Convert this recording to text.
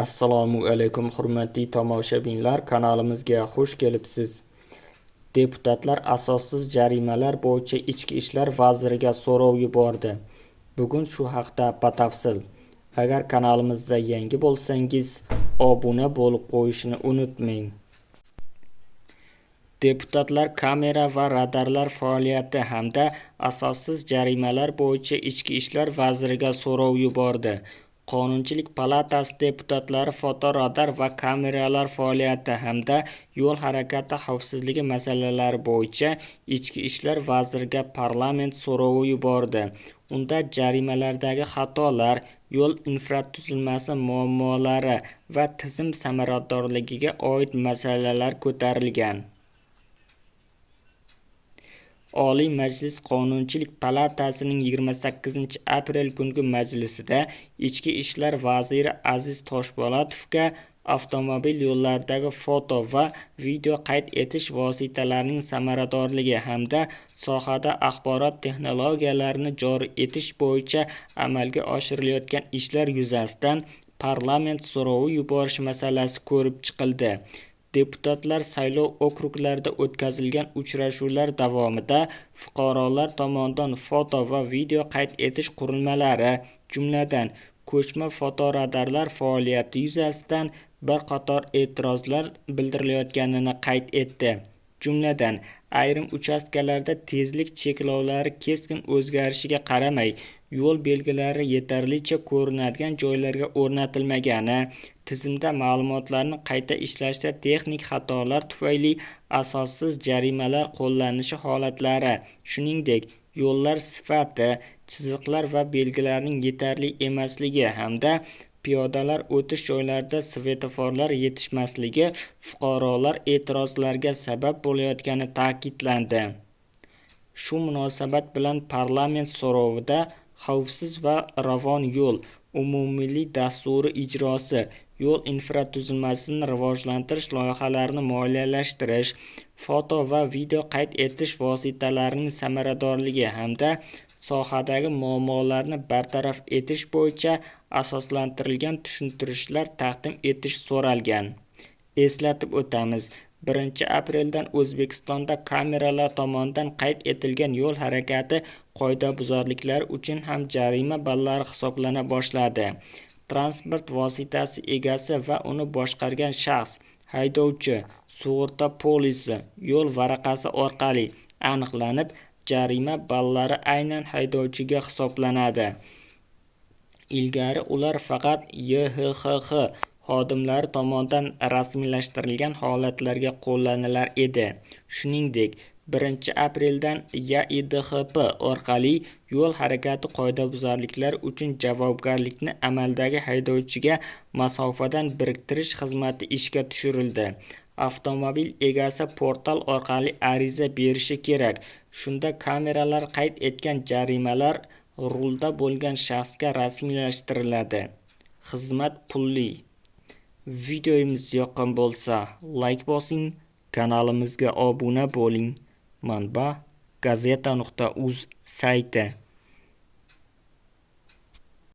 Assalomu alaykum, hurmatli tomoshabinlar, kanalimizga xush kelibsiz. Deputatlar asossiz jarimalar bo'yicha Ichki ishlar vaziriga so'rov yubordi. Bugun shu haqda batafsil. Agar kanalimizda yangi bo'lsangiz, obuna bo'lib qo'yishni unutmang. Deputatlar kamera va radarlar faoliyati hamda asossiz jarimalar bo'yicha Ichki ishlar vaziriga so'rov yubordi. Qonunchilik palatasi deputatlari fotoradar va kameralar faoliyati hamda yo'l harakati xavfsizligi masalalari bo'yicha Ichki ishlar vaziriga parlament so'rovi yubordi. Unda jarimalardagi xatolar, yo'l infratuzilmasi muammolari va tizim samaradorligiga oid masalalar ko'tarilgan. Oliy Majlis Qonunchilik palatasining 28-aprel kungi majlisida Ichki ishlar vaziri Aziz Toshpolatovga avtomobil yo'llaridagi foto va video qayd etish vositalarining samaradorligi hamda sohada axborot texnologiyalarini joriy etish bo'yicha amalga oshirilayotgan ishlar yuzasidan parlament so'rovi yuborish masalasi ko'rib chiqildi. Deputatlar saylov okruglarida o'tkazilgan uchrashuvlar davomida fuqarolar tomonidan foto va video qayd etish qurilmalari, jumladan, ko'chma fotoradarlar faoliyati yuzasidan bir qator e'tirozlar bildirilayotganini qayd etdi. Jumladan, ayrim uchastkalarda tezlik cheklovlari keskin o'zgarishiga qaramay, yo'l belgilari yetarlicha ko'rinadigan joylarga o'rnatilmagani, tizimda ma'lumotlarni qayta ishlashda texnik xatolar tufayli asossiz jarimalar qo'llanishi holatlari, shuningdek, yo'llar sifati, chiziqlar va belgilarning yetarli emasligi hamda piyodalar o'tish joylarida svetoforlar yetishmasligi fuqarolar e'tirozlariga sabab bo'layotgani ta'kidlandi. Shu munosabat bilan parlament so'rovida xavfsiz va ravon yo'l umummilliy dasturi ijrosi, yo'l infratuzilmasini rivojlantirish loyihalarini moliyalashtirish, foto va video qayd etish vositalarining samaradorligi hamda sohadagi muammolarni bartaraf etish bo'yicha asoslantirilgan tushuntirishlar taqdim etish so'ralgan. Eslatib o'tamiz, 1-apreldan O'zbekistonda kameralar tomonidan qayd etilgan yo'l harakati qoidabuzarliklari uchun ham jarima ballari hisoblana boshladi. Transport vositasi egasi va uni boshqargan shaxs, haydovchi, sug'urta polisi, yo'l varaqasi orqali aniqlanib, jarima ballari aynan haydovchiga hisoblanadi. Ilgari ular faqat YHXX xodimlari tomonidan rasmiylashtirilgan holatlarga qo'llanilar edi. Shuningdek, 1-apreldan YaIDXP orqali yo'l harakati qoidabuzarliklari uchun javobgarlikni amaldagi haydovchiga masofadan biriktirish xizmati ishga tushirildi. Avtomobil egasi portal orqali ariza berishi kerak. Shunda kameralar qayd etgan jarimalar rulda bo'lgan shaxsga rasmiylashtiriladi. Xizmat pulli. Videomiz yoqqan bo'lsa, layk bosing, kanalimizga obuna bo'ling. Manba: gazeta.uz sayti.